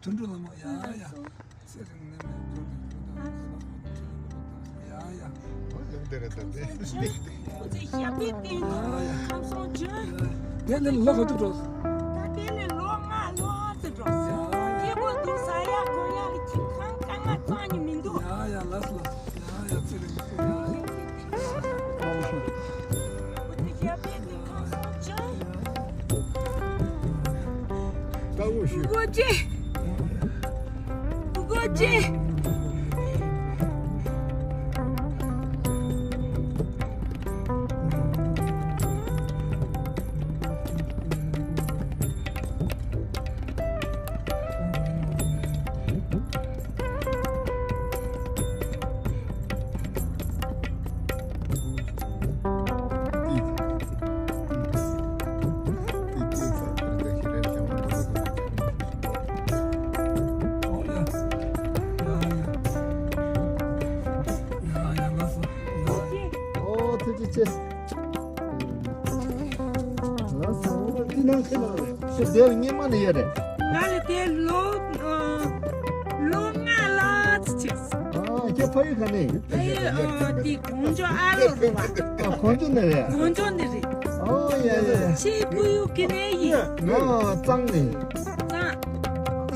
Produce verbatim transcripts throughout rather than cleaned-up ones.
དོན་གྲུབ་ལྷ་མོ། ཡ་ཡ། ཚེ་རིང་ནས་མེད་འགྲོ་ནས་འགྲོ་དང་འགྲོ་དང་འགྲོ་དང་། ཡ་ཡ། ཡོང་དེ་རེད་ད་དེ། ཁོ་ཚོས་ཞབས་པད་བརྟན། ཡ་ཡ། ཁམས་སངས་ཇོ། དེ་ནས་ལོ་ག་ཚོད་འགྲོ། ད་དེ་ནས་ལོ་ལྔ་ལོ་ལྔ་ཙམ་འགྲོ། ཡ་ཡ། སྐྱིད་པོ་འདུག། ཟ་ཡ་གོན་ཡ་ལ་ཁྱི་གང་དཀའ་ངལ་རྩ་ནས་མི་འདུག། ཡ་ཡ། ལགས་སོ་ལགས་སོ། ཡ་ཡ། ཚེ་རིང་། ཡ་ཡ། ཨོ་ཐུགས་རྗེ་ཆེ། ལགས་སོ། འདི་ནང་ཁྱེད་ལ་ཁྱེད་འདིར་སྔོན་མ་ནས་ཡོད་རེད། ང་ལ་དེ་ལོ་ཨ་ལོ་ལྔ་ལ་ཅིག་ཆགས་སོང་། ཨ་ཁྱེད་ཕ་ཡུལ་ག་ནས་ཡིན། ཕ་ཡུལ་ཨ་དེ་གངས་ལྗོངས་ཨ་ལོ་རེད་བ། ཨ་གངས་ལྗོངས་ནས་རེད། གངས་ལྗོངས་ནས་རེད། ཨོ་ཡ་ཡ། ཁྱེད་ཕ་ཡུལ་ག་ནས་ཡིན། ང་གཙང་ནས། གཙང་།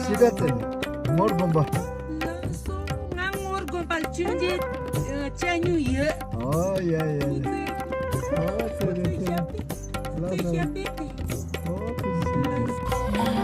གཞིས་ཀ་རྩེ་ནས། ངོར་དགོན་པ། ལགས་སོ། ང་ངོར་དགོན་པ་ལ་སྤྱོད་འཇལ་ཨ་བྱས་མྱོང་ཡོད། ཨོ་ཡ་ཡ་ཡ། ཨོ་ཁྱེད་ཚོས་ཨོ་ཁྱེད་ཚོས་ཞབས་པད་ཁྱེད་ཚོས་ཞབས་པད་བརྟན། ཨོ་ཁྱེད་ཚོས་ཞབས་པད།